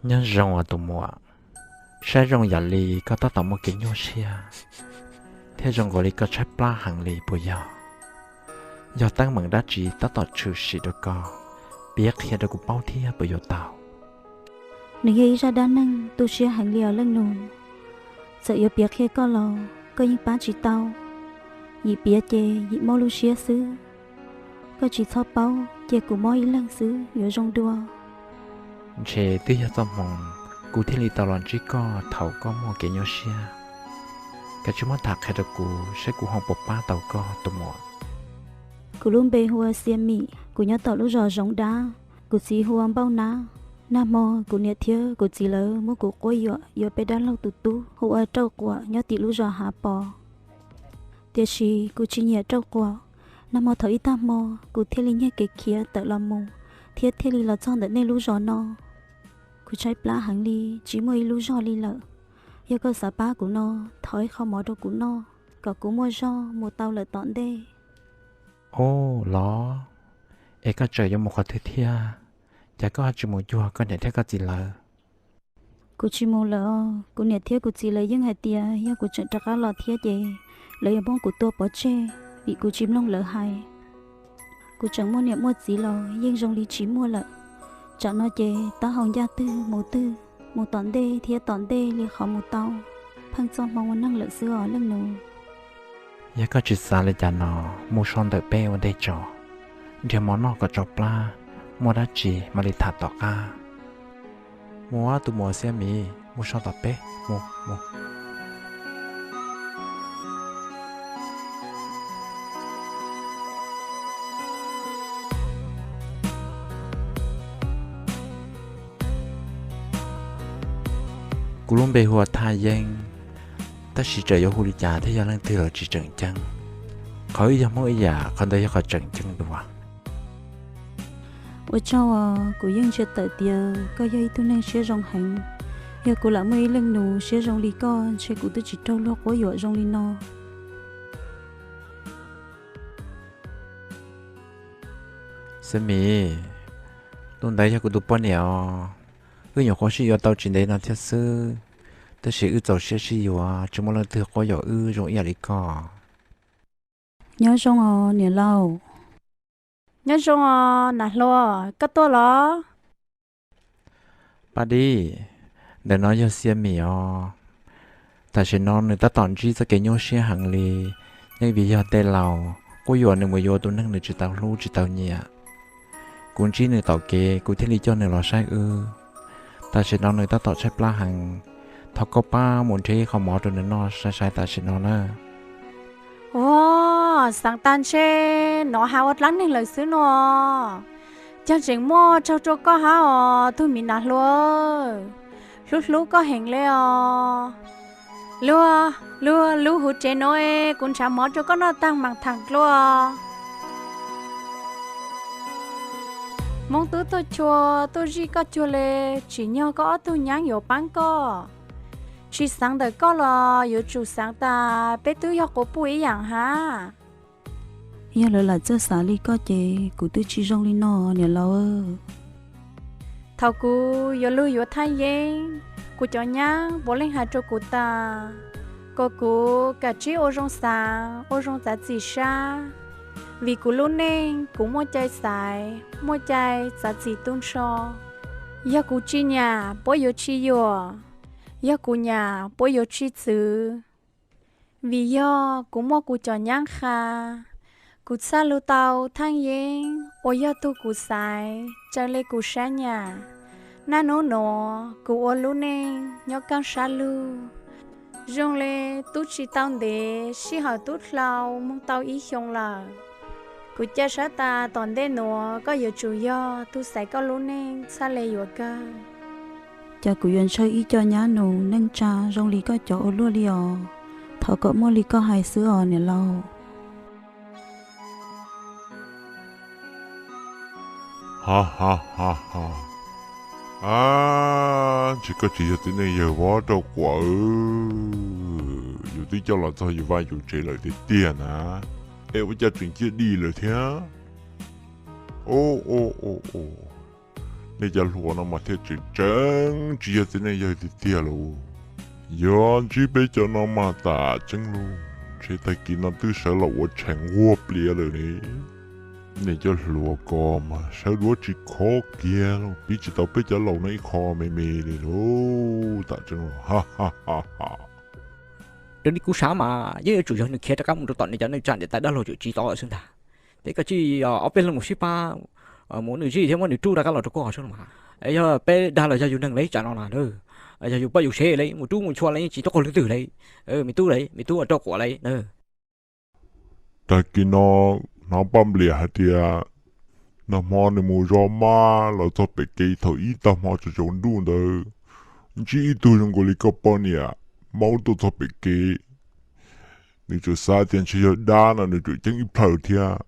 Nyob zoo os tus muam, saib zoo yam li koj tab tom muaj kev nyuaj siab, thiab zoo nkaus li koj tshaib plab heev li puas yog? Yog teeb meem dab tsi tab tom tshwm sim rau koj, piav qhia rau kuv paub thiab puas yuav tau? Nws yog ib zaj dab neeg tu siab heev li os leej nus. Txawm yuav piav qhia koj los koj yeej pab tsis tau. Yim piav ces yim mob lub siab xwb. Koj tsis txhob paub, cia kuv mob ib leeg xwb yuav zoo dua. Ntshe twb yog txoj hmoo kuv thiaj li tau los ntsib koj thaum koj muaj kev nyuaj siab. Koj tsis muab tham qhia rau kuv saib kuv ho puas pab tau koj tus muam. Kuv lub npe hu ua Xia Mim, kuv nyob tom lub zos Zoov Dab. Kuv txiv hu ua Npauj Nab. Nag hmo kuv niam thiab kuv txiv lawv muab kuv quab yuam yuav peb dab laug tus tub hu ua Rauj Quam nyob tim lub zos Hav Pos. Tiam sis kuv tsis nyiam Rauj Quam. Nag hmo thaum ib tag hmo kuv thiaj li nyiag kev khiav tawm los mus, thiab thiaj li los txog ntawm nej lub zos no. Kuv tshaib plab heev li, tsis muaj ib lub zog li lawm. Yog koj xav pab kuv no, thov ib qho mov rau kuv noj, kom kuv muaj zog mus tau lawm tom ntej. Ub los, es koj tseem yuav mus qhov twg thiab? Cas koj ho tsis mus cuag koj niam thiab koj txiv lawv? Kuv tsis mus lawm os. Kuv niam thiab kuv txiv lawv yeej hais tias yog kuv tseem rov qab los thiab ces lawv yuav muab kuv tua pov tseg, vim kuv tsis mloog lawv hais. Kuv tseem muaj niam muaj txiv los yeej zoo li tsis muaj lawm. Tsam no ces taub hau ncaj twg mus twg, mus tom ntej thiab tom ntej li qhov mus tau, pheej txoj hmoo ua neeg lawm xwb os leej nus. Yog koj tsis xav li cas no, mus so ntawm peb ua ntej tso, nrhiav mov noj kom tsau plab, muaj dab tsi mam li tham tom qab. Mus tus muam Xia Mim, mus so tom peb, mus, mus. Kuv lub npe hu ua Thaj Yeeb, tab sis txawm yuav hu li cas thiab yog leej twg los tsis tseem ceeb. Qhov wb yog Hmoob ib yam, qhov ntawd yog qhov tseem ceeb dua. Ua tsaug os, kuv yeej ntsia tawm tias koj yog ib tug neeg siab zoo heev. Yog kuv lam muaj ib leej nus siab zoo li koj, ntshe kuv twb tsis raug luag quab yuam zoo li no. Xia Mim, tus ntawd yog kuv tus poj niam os. Wb nyuam qhuav sib yuav tau tsis ntev no thiab xwb, tab sis wb txaus siab sib yuav, tsis muaj leej twg quab yuam wb zoo ib yam li koj. Nyob zoo os niam laus. Nyob zoo os nas hluas, koj tuaj los? Paj Dib, ntawm no yog Xia Mim os. Tam sim no nws tab tom ntsib txoj kev nyuaj siab heev li, yeej vim yog tej laus quab yuam nws mus yuav tus neeg nws tsis tau hlub tsis tau nyiam. Kuv ntsib nws tom kev kuv thiaj li coj nws los saib wb. Tam sim no nws tab tom tshaib plab heev, thov koj pab mus nrhiav ib qho mov rau nws noj sai sai tam sim no na. Ua, xaav tas ntshe nov has ua dlaab neeg lawm xwb no. Caag tseem muaj tsaug rua koj hab os tug miv nas hluas, hlub hlub koj heev le os. Luag, luag lug huv tsev nuav es kuv nrhav mov rua koj noj taag maam thaam dlua. Moob tub tuaj chua tuaj zij koj cuag le, tsim nyog koj ob tug nyaab yuav paab koj. Tsi xaav ntawm koj los yuav tsum xaav tas peb tub yog quas puj ib yaam hab. Yog lawv lam txawj xav li koj ces kuv twb tsi zoo li no niam laus. Thaum kuv yuav lug yuav Thaaj Yeeb, kuv cov nyaab puav leej has rua kuv tas kom kuv kaam tsib ua zoo xaav ua zoo txav txim sab, vim kuv lub neej kuv muaj cai xaiv muaj cai txav txim tu nrho. Yog kuv tsi nyam puab yuav tsi yuam, yog kuv nyam puab yuav tsi txwv. Vim yog kuv muaj kuv cov nyaab qha, kuv txhaj lug tau Thaaj Yeeb uas yog tug kuv xaiv raws le kuv sab nyam. Naj nub nuav kuv ua lub neej nyob kaaj sab lug, zoo le tub tsi tau ntev sij hawm tub dlau moog tau ib xyoo lawm. Kuv ca sab tas tom ntej nuav koj yuav tsum yog tug xaiv koj lub neej txhaj le yuav kawg. Cas kuv yuav ntshaw ib co nyab nus neej tsa zoo li koj cov ua luaj li os. Thov kom muaj li koj hais xwb os niam laus. Ha ha ha ha. Ab, ntshe koj tsis yog txiv neej yawg Vob Rauj Quam, yus twb coj los txog yus vaj yus tsev lawm tiag tiag na, es ua cas tseem ciaj dim lawm thiab? O, o, o, o, Nej cov hluas no mas thiaj tseem tseeb tsis yog txiv neej yawg tiag tiag lauj. Yog ntsib peb cov no mas tam tseeb lauj, ntshe tag kis no twb sawv los ua tshee nquag pliav lawm ne. Nej cov hluas ko mas sawv duav tsis khov kiag lauj, piv tsis tau peb cov laus no ib qho me me li lauj, tam tseeb lauj. Raws li kuv xav mas yeej yuav tsum yog nws khiav rov qab mus rau tom nws cov neej tsa niam tais dab laug tseem tsis tau xwb ntag. Ces koj cia li ob peb leeg mus sib pab mus muab nws zij thiab muab nws rub rov qab los rau koj xwb los mas. Yog peb dag los yog yus neeg li tsam no na, yog yus poj yus sev li mus rub mus chua li yeej tsis tau qaug leej twg li. Me tub li, me tub ua rau quav li na. Tag kis no hnov Paj Npliam hais tias nag hmo nws mus zov mab los txog pem kev thaum ib tag hmo tsaus ntuj ntawd, ntsib ib tug zoo nkaus li koj poj niam maub tuaj txog pem kev. Nws tsuas xav tias ntshe yog dab no nws tsuas ceeb ib plhaw thiab.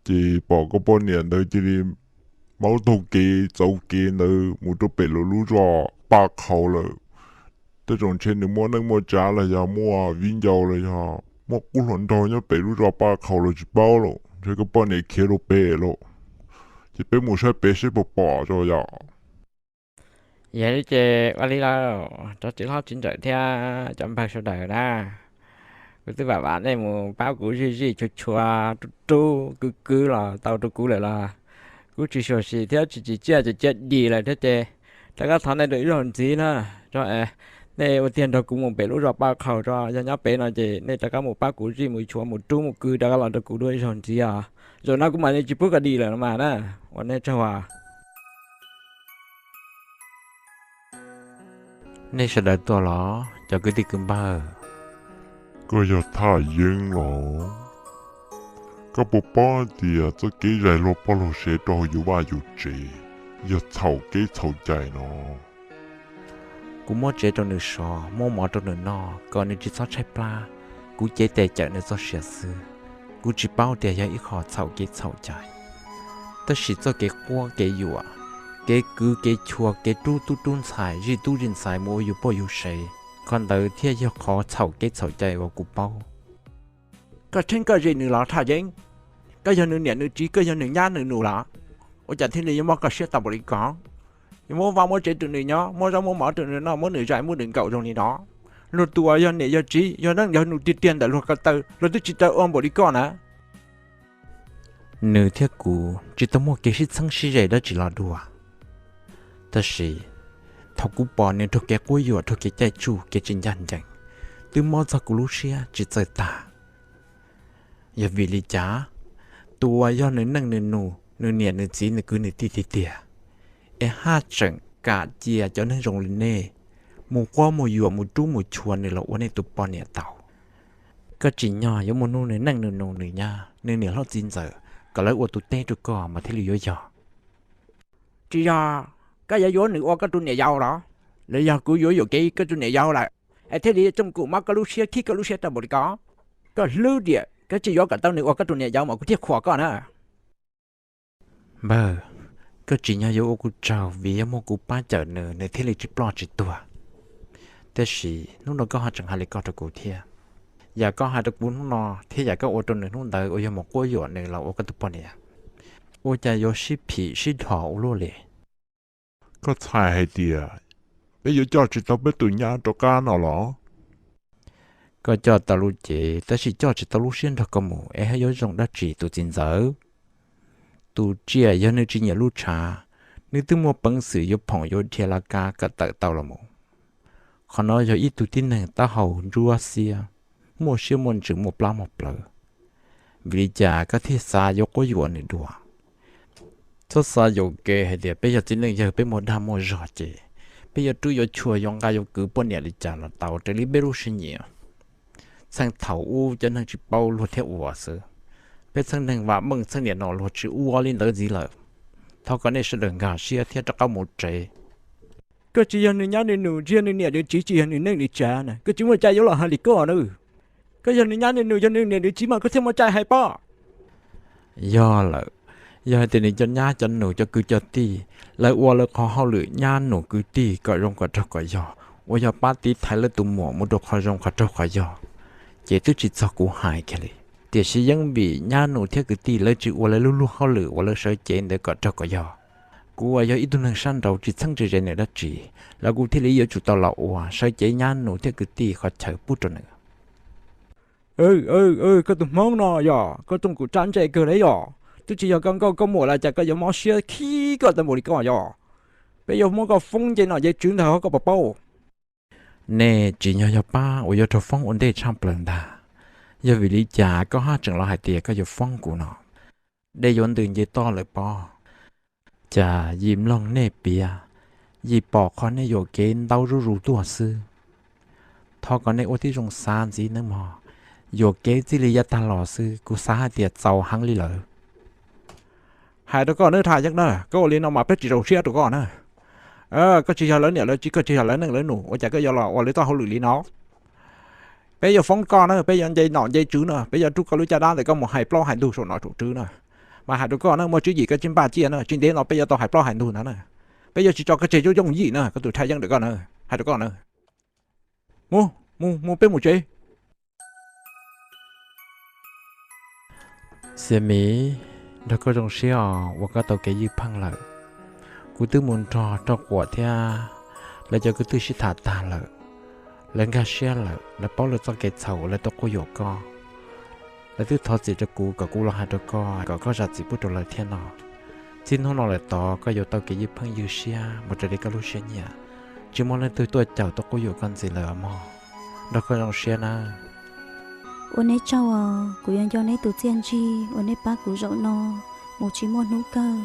Ces pom koj poj niam ntawd cia li maub taug kev txauv kev ntawd mus rau pem lawv lub zos Paj Qhaus lawm. Tej zaum ntshe nws muaj neej muaj tsav los yog muaj viv ncaus los yog muaj qub hluas nraug nyob pem lub zos Paj Qhaus los tsis paub lauj, ntshe koj poj niam khiav rau pem lauj. Ces peb mus saib pem seb puas pom tso yom. Yog li ces ua li lauj, cov txiv hlob txiv ntxawm thiab cov npawg sawv daws na, kuv twb vam vam nej mus pab kuv zij zij chua chua rub rub kwv kwv los tau rau kuv lawm los kuv tsis xyuam xim thiab tsis tsis tsiaj ces cia dim lawm thiab ces rov qab thov nej rau ib zaug ntxiv na, nej ua tiag nrog kuv mus pem lub zos Paj Qhaus tso, yog nyob pem no ces nej rov qab mus pab kuv zij mus chua mus rub mus kwv rov qab los rau kuv dua ib zaug ntxiv os. Zaum no kuv mam li tsis pub koj dim lawm no mas na, ua nej tsaug os. Nej sawv daws tuaj los cov kwv tij kwv npawg? Koj yog Thaj Yeeb los? Koj puas paub tias txoj kev zais luag poj luag sev rau hauv yus vaj yus tsev yog txhaum kev txhaum cai no? Kuv muab tsev rau nws so, muab mov rau nws noj kom nws tsis txhob tshaib plab. Kuv cev tes cawm nws txoj sia xwb, kuv tsis paub tias yog ib qho txhaum kev txhaum cai. Tab sis txoj kev quab kev yuam, kev kwv kev chua, kev rub tub rub ntxhais, zij tub zij ntxhais mus ua yus poj yus sev, qhov ntawd thiaj yog qhov txhaum kev txhaum cai uas kuv paub. Koj tsheej koj ze nws los Thaj Yeeb? Koj yog nws niam nws txiv, koj yog nws nyab nws nus los? Ua cas thiaj li yuav mob koj siab tau npaum li ko? Yuav muab vaj muab tsev rau nws nyob, muab zaub muab mov rau nws noj, muab nws zais muab nws nkaum zoo li no. Luag tus uas yog niam yog txiv yog neej yog nus tiag tiag ntawm luag ko taw luag twb tsis tau ua npaum li koj na. Nws thiab kuv tsis tau muaj kev sib txheeb sib ze dab tsi los dua, tab sis thaum kuv pom nws raug kev quab yuam, raug kev caij tsuj, kev tsis ncaj ncees, twb mob txog kuv lub siab tsis txawj tag. Yog vim li cas? Tus uas yog nws neej nws nus, nws niam nws txiv nws kwv nws tij tiag tiag, es haj tseem kam cia cov neeg zoo li nej mus quab mus yuam mus rub mus chua nws los ua nej tus poj niam tau. Koj tsim nyog yuav mus nug nws neej nws nus nws nyab nws niam hlob txiv ntxawm kom lawv ua tus teb rau koj mas thiaj li yuav yog. Tsis yog koj yuav yuav nws ua koj tus niam yau los? Los yog kuv yuav yuam kev koj tus niam yau lawm es thiaj li tsoom kum mob koj lub siab khib koj lub siab tau npaum li ko? Koj hlwb diam, koj tsis yuav kom tau nws ua koj tus niam yau mas kuv thiaj khuam koj na. Npawg, koj tsim nyog yuav ua kuv tsaug vim yog muaj kuv pab cawm nws nws thiaj li tsis ploj tsis tuag. Tiam sis hnub no koj ho tseem hais li ko rau kuv thiab. Yam koj hais rau kuv hnub no thiab yam koj ua rau nws hnub ntawd uas yog mus quab yuam nws los ua koj tus poj niam, ua cas yuav sib phim sib dhos ua luaj li? Koj txhais hais tias peb yuav coj tsis tau peb tus nyab rov qab no los? Koj coj tau lub cev tab sis coj tsis tau lub siab nrog koj mus es ho yuav zoo dab tsi tus txiv ntxawm? Tus tsiaj yog nws tsis nyiam lub tshav, nws twb muaj peev xwm yuav phoom yuav dhia laj kab kom tawm tau los mus. Qhov no yog ib tug tib neeg taub hau ntsuab xiab, muaj siab muaj ntsws muaj plab muaj plawv. Vim li cas koj thiaj xav yuav quab yuam nws dua? Txhob xav yuam kev hais tias peb yog txiv neej yawg peb muaj dag muaj zog ces peb yuav rub yuav chua yuav nqa yuav kwv poj niam li cas los tau raws li peb lub siab nyiam. Txheej thaum ub cov neeg tsis paub luag thiaj ua xwb, peb txheej neeg vam meej txheej niam no luag tsis ua li ntawd ntxiv lawm. Thov kom nej sawv daws nkag siab thiab rov qab mus tsev. Koj tsis yog nws nyab nws nus, tsis yog nws niam nws txiv, tsis yog nws neej nws tsav na, koj tsis muaj cai yuav los hais li koj na. Koj yog nws nyab nws nus, yog nws niam nws txiv mas koj thiaj muaj cai hais pob. Yog lawm, yog hais tias nws cov nyab cov nus cov kwv cov tij, lawv ua lawv qhov hauj lwm nyab nus kwv tij kom zoo kom raug kom yog, uas yog pab tiv thaiv lawv tus muam mus rau qhov zoo qhov raug qhov yog, ces twb tsis txog kuv hais kiag li. Tiam sis yeej vim nyab nus thiab kwv tij lawv tsis ua lawv lub luag hauj lwm uas lawv sawv cev ntawd kom raug kom yog, Kuv uas yog ib tug neeg sab nraud tsis txheeb tsis ze nws dab tsi, los kuv thiaj li yuav tsum tau los ua sawv cev nyab nus thiab kwv tij qhov chaw pub rau nws. Koj tus Hmoob no yog koj rooj kuv tsab ntse kawg li yog, twb tsis yog koj nkauj koj muam los cas koj yuav mob siab khib koj tau npaum li koj yog. Peb yuav muab koj foob nce nom nce tswv ntag koj puas paub. Nej tsim nyog yog pab uas yuav raug foob ua ntej tshaj plaws ntag. Yog vim li cas koj haj tseem los hais tias koj yuav foob kuv no? Dej yuav ntws nce toj lawm pob. Cas yim mloog nej piav, yim pom qhov nej yuam kev ntaub zuj zus tuaj xwb. Thov kom nej ua tib zoo xav ntxiv nawb mog. Yuam kev txij li yav tag los xwb kuv xav hais tias txaus heev li lawm. Hais rau koj nawb Thaj Yeeb na, koj ua li no mas peb tsis zoo siab rau koj na. Koj tsis yog lawv niam lawv txiv, koj tsis yog lawv neej lawv nus, ua cas koj yuav los ua li txoj hauj lwm li no? Peb yuav foob koj na, peb yuav nce nom nce tswv na, peb yuav rub koj lub caj dab ntawm koj mus hais plaub hais ntug saum nom saum tswv na. Mas hais rau koj na, muaj tswv yim koj tsis npaj ciaj na, tsis ntev no peb yuav tau hais plaub hais ntug ntag na. Peb yuav tsis tso koj tseg yooj yooj yim na koj tus Thaj Yeeb ntawm koj na, hais rau koj na. Mus, mus, mus peb mus tsev. Xiam Miv, nrog koj zoo siab os uas koj tau kev ywj pheej lawm. Kuv twb mus nrog Roj Quam thiab lawv cov kwv tij sib tham tag lawm. Lawv nkag siab lawm, lawv paub lawv txoj kev txhaum uas lawv tau quab yuam koj. Lawv twb thov txim rau kuv kom kuv los hais rau koj kom koj zam txim pub rau lawv thiab no. Txij hnub no lawm tod koj yuav tau kev ywj pheej ywg siab mus raws li koj lub siab nyiam, tsis muaj leej twg tuaj caum tuaj quab yuam koj ntxiv lawm os mog. Nrog koj zoo siab nawb. Ua neb tsaug os, kuv yuav nco neb tus txiaj ntsig uas neb pab kuv zaum no mus tsis muaj hnub kawg.